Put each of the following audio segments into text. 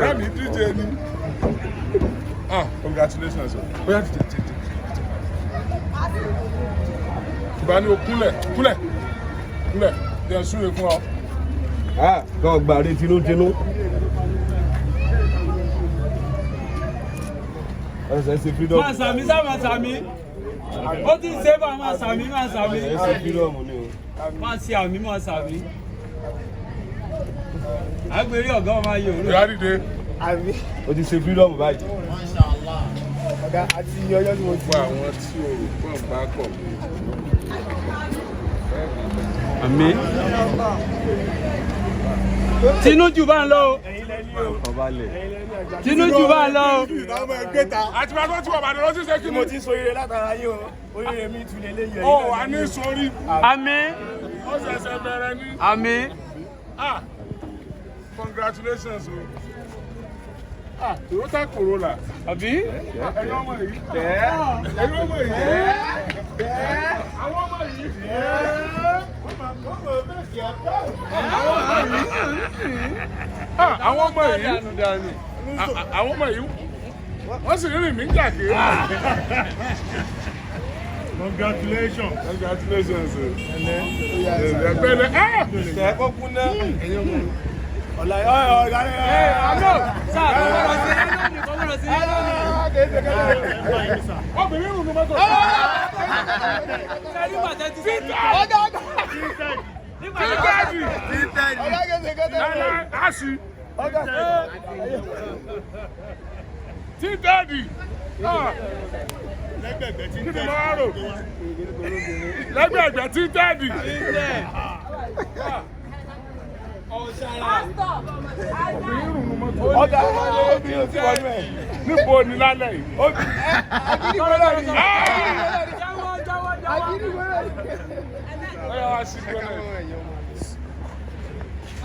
Rẹ́mi díje ni. Ah, congratulations o. Bóyá dìde, dìde, dìde. Ìgbà ni o kúnlẹ̀, kúnlẹ̀, kúnlẹ̀, jẹ́ súre fún ọ. Ah, kọ́ gbàre tinútinú. Ẹsẹ̀ ṣe freedom. Máa sàmí sá, máa sàmí. Ó ti ń ṣe bá, máa sàmí, máa sàmí. Ẹsẹ̀ ṣe freedom ni o. Máa ṣe àmì, máa sàmí. Àgbèrè ọ̀gá ọmọ ayé òru. Bóyá dìde. O ti ṣe freedom báyìí. Ọ̀gá àti ọjọ́ tí mo ti. Gbogbo àwọn tí o rò pọ̀ ń bá kọ̀ mí. Àmín. Tinújù bá ń lọ o. Ọbalẹ̀. Tinújù bá ń lọ o. Àti bàbá tí wọ́n bá dé lọ́sí ṣe kí Mo ni? ti ń so ire látara yín o, oríire mi tún lè léyìn. Ó wà ní sórí. Àmín. Ó ṣẹ̀ṣẹ̀ bẹ̀rẹ̀ ni. Àmín. Ah, congratulations o. Ah, Toyota Corolla. Àbí? Ẹ̀yin ọmọ yìí. Ẹ̀yin ọmọ yìí. Àwọn ọmọ yìí. Ah, àwọn ọmọ yìí. Àwọn ọmọ yìí. Wọ́n sì rìn mí jàkè. Congratulations. Congratulations o. Ẹ̀pẹ̀lẹ̀. Ah! Ṣé kó kún náà? Ọ̀la ọ̀gá Ẹ àlọ́ sáà kọ́ bọ̀rọ̀ sí ilé lónìí, kọ́ bọ̀rọ̀ sí ilé lónìí. Obìnrin rùn ní mọ́tò. Ṣé nígbà tẹ́ ti sẹ́ni? Nígbà tẹ́ Títẹ́ẹ̀dì. Lára àṣì. Títẹ́ẹ̀dì. Kí ni mo wá rò? Lẹ́gbẹ̀ẹ́gbẹ̀ títẹ́ẹ̀dì. Obìnrin rùn ní mọ́tò. Ọ̀gá obìnrin ò tí wọnú ẹ̀. Níbo ni lálẹ́ yìí? Jáwọ́, jáwọ́, jáwọ́. Ẹ yà wá sí gbọ́nẹ̀.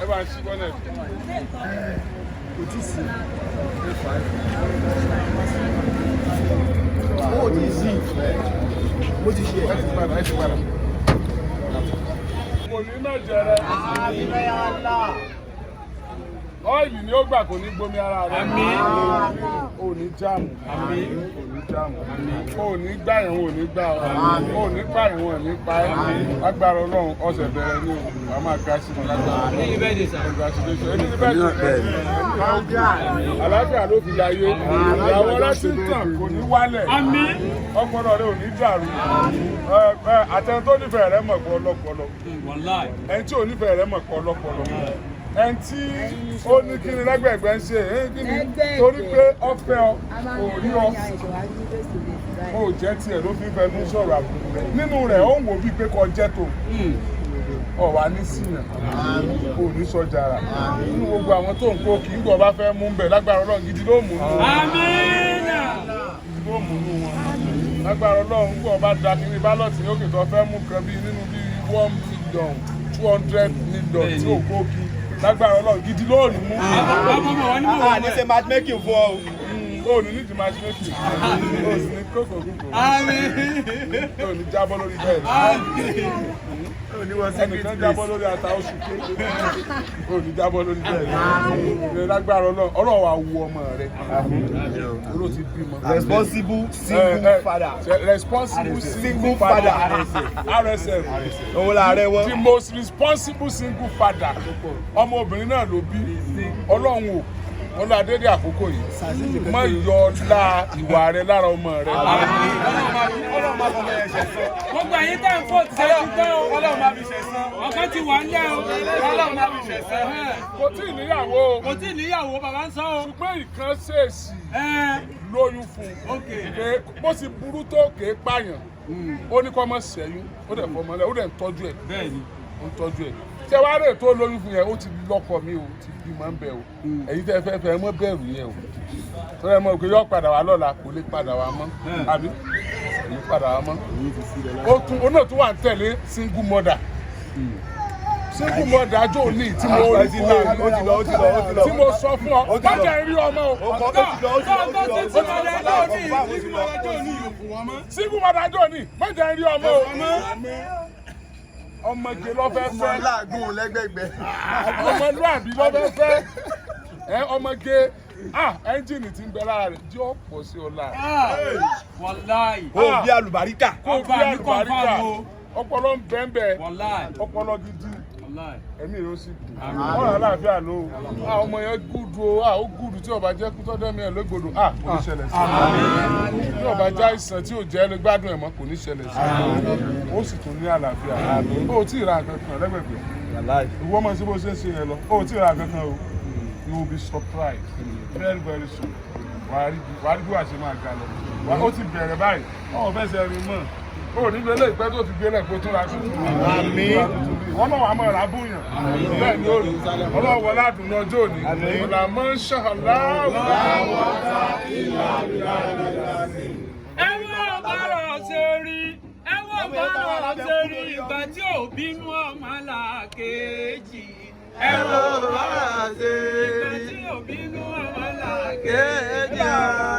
Ẹ bá sí gbọ́nẹ̀. Ó ti sí. Mo ti ṣe. Ẹ ti padà, ẹ ti padà. Kò ní náà jẹrẹ. Ọ́ìlì ni ó gbà, kò ní gbomi ara rẹ̀. Àmín. Ò ní jáàmù. Àmín. Ò ní jáàmù. Ò ní gbà yẹn, ò ní gbà ọ́. Ò ní pa yẹn, ò ní pa ẹ́. Lágbára Ọlọ́run, ọ̀sẹ̀ bẹ̀rẹ̀ ní o. Wàá máa ga sí i lágbára Ọlọ́run. Ní ibẹ̀ dè sà. Congratulations. Ẹni tí bẹ́ẹ̀ ti àlàáfíà ló fi láyé. Ìyàwó rẹ̀ ti ń tàn kò ní wálẹ̀. Àmín. Ọpọlọ rẹ̀ ò ní dàrú. Ẹ àtẹni tó nífẹ̀ẹ́ rẹ̀ mọ̀ pé ọlọ́pọlọ. Wàláì. Ẹni tí ò nífẹ̀ẹ́ rẹ̀ mọ̀ pé ọlọ́pọlọ. Ẹni tí ó ní kíni lẹ́gbẹ̀ẹ́gbẹ́ ń ṣe é kíni torí pé ọfẹ́ ọ kò rí ọ, ó jẹ́ tiẹ̀ ló fi fẹnu sọ̀rọ̀ àbùkù rẹ̀ nínú rẹ̀, ó ń wò bíi pé kò jẹ́ tó ọ wà ní síyàn, ò ní sọjà rà nínú gbogbo àwọn tó ń kó kì í gbọ́ bá fẹ́ mú bẹ̀. Lágbára Ọlọ́run, gidi ló mú nù wọn. Àmín. Gidi ló mú nù wọn lágbára Ọlọ́run. Gbọ́ bá da kiri ballot ní òkè tó fẹ́ mú kan bíi nínú bíi 1.2 billion tí ò kó kí, lágbára Ọlọ́run, gidi ló rí mú. Bàbá ọmọ wọn ní mò A ń ní wẹ̀. ṣe matchmaking fún ọ o. Ó ní ní ti matchmaking, ó sì ní kókò kókò. Àmín. Ó ní jábọ́ lórí bẹ́ẹ̀. Àmín. Ẹnìkan jábọ́ lórí ata oṣù ké, ó ní jábọ́ lórí bẹ́ẹ̀ ní lágbára Ọlọ́run. Ọlọ́run wa wu ọmọ rẹ, olóò ti bímọ. Responsible single father. Responsible single Single father. father. RSF. Òun làárẹ̀ wọn. The most responsible single father. Ọmọbìnrin náà ló bí. Ọlọ́run o, ọlọ́run adédè àkókò yìí, má yọ ọlá ìwà rẹ lára ọmọ rẹ. Ọlọ́run máa fọmọ ẹ̀ ṣẹ̀ sán. Gbogbo ẹ̀yin tẹ́ ń fò tí ṣe ti tán o. Ọlọ́run máa fi ṣẹ̀ sán. Ọ̀kan ti wà ńlẹ̀ o. Ọlọ́run máa fi ṣẹ̀ sán. Kò tí ì níyàwó o. Kò tí ì níyàwó, bàbá ń sọ o. Ṣùgbọ́n ìkan ṣèèṣì Ẹ lóyún fún un. Ok. Pé bó sì burú tó, kéé pààyàn, ó ní kó má ṣẹ́yún, ó dẹ̀ fọmọ lẹ̀, ó dẹ̀ ń tọ́jú ẹ̀. Bẹ́ẹ̀ni. Ó ń tọ́jú ẹ̀. Ṣé wàá rè tó lóyún fún yẹn, ó ti lọ́kọ mi o, ti bímọ ń bẹ o. Ẹ̀yin tẹ́ fẹ́ fẹ́, ẹ mọ́ bẹ̀rù yẹn o. Tó yẹ mọ́ pé yọ padà wá lọ́la, kò lè padà wá mọ́, àbí kò lè padà wá mọ́. Ó tún ó náà tún wà ń tẹ̀lé single mother, single mother ajó ní tí mo Ó ti lọ, ó ti lọ, ó ti lọ, ó ti lọ. tí mo sọ fún ọ, Ó ti lọ. má jẹ́ rí ọmọ o. Ó kọ, ó ti lọ, ó ti lọ, ó ti lọ. Tó tó sí ti ọ̀rẹ́ ẹjọ́ ní Single mother ajó ní, má jẹ́ rí ọmọ o. Ọmọge lọ́fẹ́ fẹ́. Láàgùn lẹ́gbẹ̀gbẹ̀. Ọmọlúàbí lọ́fẹ́ fẹ́ ẹ, ọmọge. Ah, ẹ́ńjìnì ti ń bẹ lára rẹ̀ jẹ́ ọ̀pọ̀ sí ọ lára. Wàláì. Kó o bí àlùbáríkà. Kó o bí Ọba mi àlùbáríkà. confirm o. Ọpọlọ ń bẹ́ẹ̀ bẹ́ẹ̀. Wàláì. Ọpọlọ gidi. Wàláì. Ẹ̀mí rẹ̀ ó sì kù. Wọ́n rà láàfin ló o. Ah, ọmọ yẹn gúdù o. Ah, ó gúdù tí ọba jẹ́ kú tọ́dọ̀ mi ẹ̀ lógbòdò. Ah, kò ní ṣẹlẹ̀ sí i. Tí ọba já ìsàn tí ò jẹ́ lè gbádùn ẹ̀ mọ́, kò ní ṣẹlẹ̀ sí i. Ó sì tún ní àlàáfíà. O ò tí ì ra nǹkan kan lẹ́gbẹ̀gbẹ̀. Ìwọ mọ̀ sí bó ṣe ń ṣe yẹn lọ. O ò tí ì ra nǹkan kan o. You will be surprised very very soon. Wàá rí bí wàá ṣe máa ga lọ. Ó ti bẹ̀rẹ̀ báyìí. Ọ̀ fẹsẹ̀ rìn mọ́. O ò ní gbélé ìpẹ́ tó ti gbélé kó tún ra tuntun. Àmín. Wọ́n náà wàá mọ̀ ra bóyàn. Bẹ́ẹ̀ ni ó rí. Ọlọ́wọ́ ládùn náà ọjọ́ òní. Ọ̀là mọ́ ń ṣàlá. Ẹ̀wọ̀n bọ̀rọ̀ ṣe rí, ẹ̀wọ̀n bọ̀rọ̀ ṣe rí ìgbà tí ò bínú ọmọ làkejì. Ẹ̀wọ̀n bọ̀rọ̀ ṣe ìgbà rí tí ò bínú ọmọ làkejì. kéèjì.